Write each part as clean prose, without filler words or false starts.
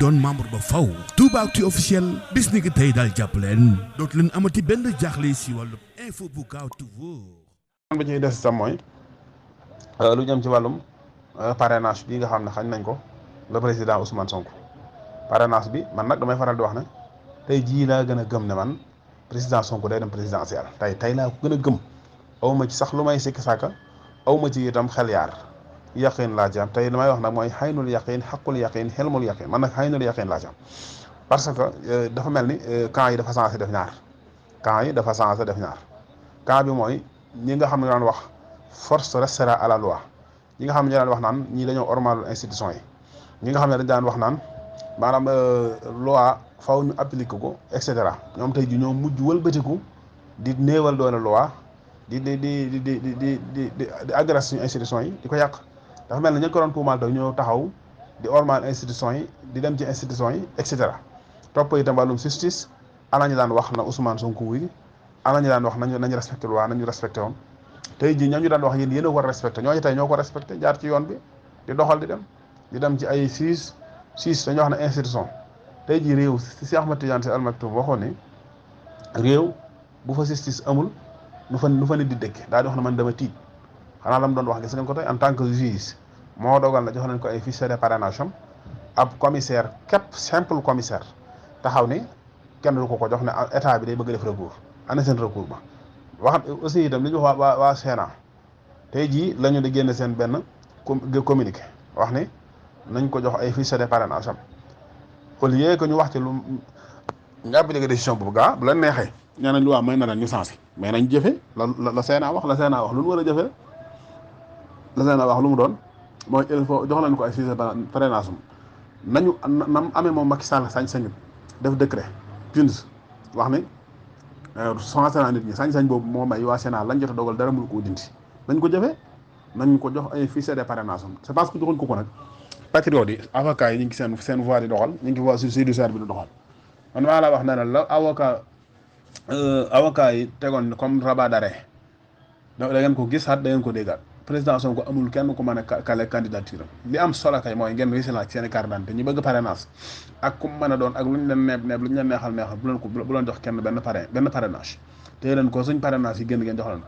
doon membre ba faw Toubaactu officiel bis ni ki tey daal jàpp leen dootu leen amati benn jaaxle si wàllu info bu gaaw te wóor. ba ciy des tam mooy lu jëm ci wàllum parrainage bi nga xam ne xañ nañ ko le président Ousmane Sonko parrainage bi man nag damay faral di wax ne tey jii laa gën a gëm ne man président Sonko day dem présidentiel tey laa ko gën a gëm aw ma ci sax lu may sikki sàkka aw ma ci itam xel yaar yaqin laa ci am tey damay wax nag mooy xaynul yaqin xaqul yaqin xelmul yaqin man nag xaynul yaqin laa ci am parce que dafa mel ni camp yi dafa changé def ñaar camp bi mooy ñi nga xam ne daan wax force restera à la loi ñi nga xam ne daan wax naan ñii dañoo ormal institution yi ñi nga xam ne dañ daan wax naan maanaam loi faw ñu appliquer ko et cetera ñoom tey ji ñoom mujj wëlbatiku di néewal doole loi di agresser suñu institution yi di ko yàq dafa mel ne ñu ko doon tuumaal tey ñoo taxaw di ormal institution yi di dem ci institution yi et cetera topp itam wàllum justice ana ñu daan wax na Ousmane Sonko wuy ana ñu daan wax nañu respecté loi nañu respecté woon tey jii ñooñu daan wax yéen a war a respecté ñooñu tey ñoo ko respecté jaar ci yoon bi di doxal di dem ci ay siis dañoo wax ne institution tey jii réew si Ahmed Tidiane Sy Al Maktoum waxoon ni réew bu fa justice amul nu fa nit di dëkk daal di wax ne man dama tiit xanaa la mu doon wax gis ngeen ko tey en tant que juge moo dogal na jox nañ ko ay fiches de parrainage am ab commissaire képp simple commissaire taxaw ni kenn du ko jox ne état bi day bëgg def recours ana seen recours ba wax aussi itam li ñu wax waa Sénat tey jii la ñu di génn seen benn communiqué wax ni nañ ko jox ay fiches de parrainage am au lieu que ñu wax ci lu nga appliqué décision boobu gaa bu la neexee nee nañ lu waa may na leen ñu sensé mais nañ jëfe la Sénat wax lu mu war a jëfe la Sénat wax lu mu doon mooy il faut jox nañ ko ay fiches de parrainage am nañu nam amee moom Macky Sall sañ-sañu def décret bind wax ni sensé naa nit ñi sañ-sañ boobu moo may waa Sénat lañ jot a dogal dara mënu koo dindi nañ ko jëfee nañ ko jox ay fiches de parrainage am c'est parce que joxuñ ko nag patriote yi avocats yi ñu ngi seen voix di doxal ñu ngi voix judiciaire bi di doxal man maa la wax ne la avocat yi tegoon comme rabat d'arrêt da ngeen ko gisaat da ngeen ko déggaat président Sonko amul kenn ku mën a kale candidature am li am solo kay mooy ngeen réussir seen i carte d'identité ñu bëgg parrainage ak ku mën a doon ak lu ñu leen neeb lu ñu leen neexal bu leen jox kenn benn parrainage te leen ko suñ parrainage yi ngeen jox leen ko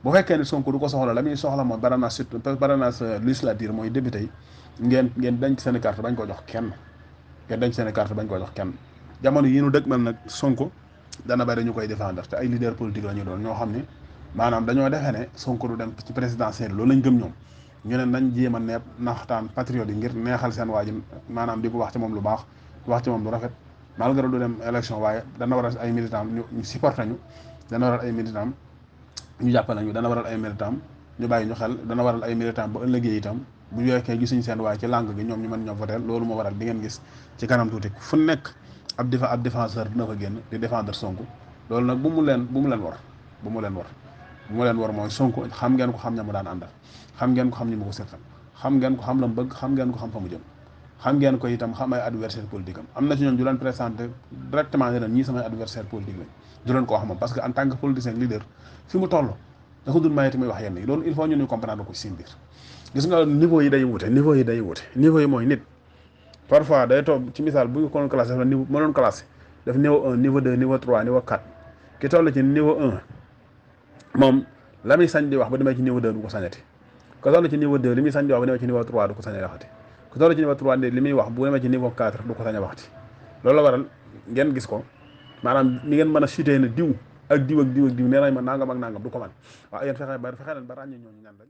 bu fekkee ni Sonko du ko soxla la muy soxla mooy parrainage surtout parrainage législative mooy député yi ngeen denc seen i carte bañ ko jox kenn jamono yi ñu dëgg man nag Sonko dana bari ñu koy défendre te ay leader politique la ñu doon ñoo xam ni maanaam dañoo defee ne Sonko du dem ci présidentielle loolu lañ gëm ñoom ñu ne nañ jéem a neeb naxtaan patriote yi ngir neexal seen waa ji maanaam di ko wax ci moom lu baax wax ci moom lu rafet malgré du dem élection waaye dana waral ay militants ñu supporté ñu dana waral ay militants ñu jàppale ñu dana waral ay militants ñu bàyyi ñu xel dana waral ay militants ba ëllëgee itam bu yokkee gisuñ seen waaye ci langue gi ñoom ñu mën ñoo voté loolu moo waral di ngeen gis ci kanam tuuti fu nekk ab défenseur dina fa génn di défendre Sonko loolu nag bu mu leen war mooy Sonko xam ngeen ko xam ña mu daan àndal xam ngeen ko xam ñi mu ko seqal xam ngeen ko xam la mu bëgg xam ngeen ko xam fa mu jëm xam ngeen ko itam xam ay adversaire politique am na ci ñoom ju leen présenté directement ne leen ñii samay adversaire politique lañ du leen ko wax moom parce que en tant que politicien leader fi mu toll da ko dul mayeti muy wax yenn yi loolu il faut ñu comprendre ko ci seen biir gis nga niveau yi day wute niveau yi mooy nit parfois day toog ci misaal bu ko classé def niveau mënoon classé def niveau 1 niveau 2 niveau 3 niveau 4 ki toll ci niveau 1 moom la muy sañ di wax ba demee ci niveau 2 du ko sañati ku toll ci niveau 2 li muy sañ di wax ba demee ci niveau 3 du ko sañ a waxati ku toll ci niveau 3 li muy wax bu demee ci niveau 4 du ko sañ a waxati loolu la waral ngeen gis ko maanaam ni ngeen mën a cité ne diw nee nañ ma nangam ak nangam du ko man waaw yéen fexe leen ba ràññee ñooñu ñan lañ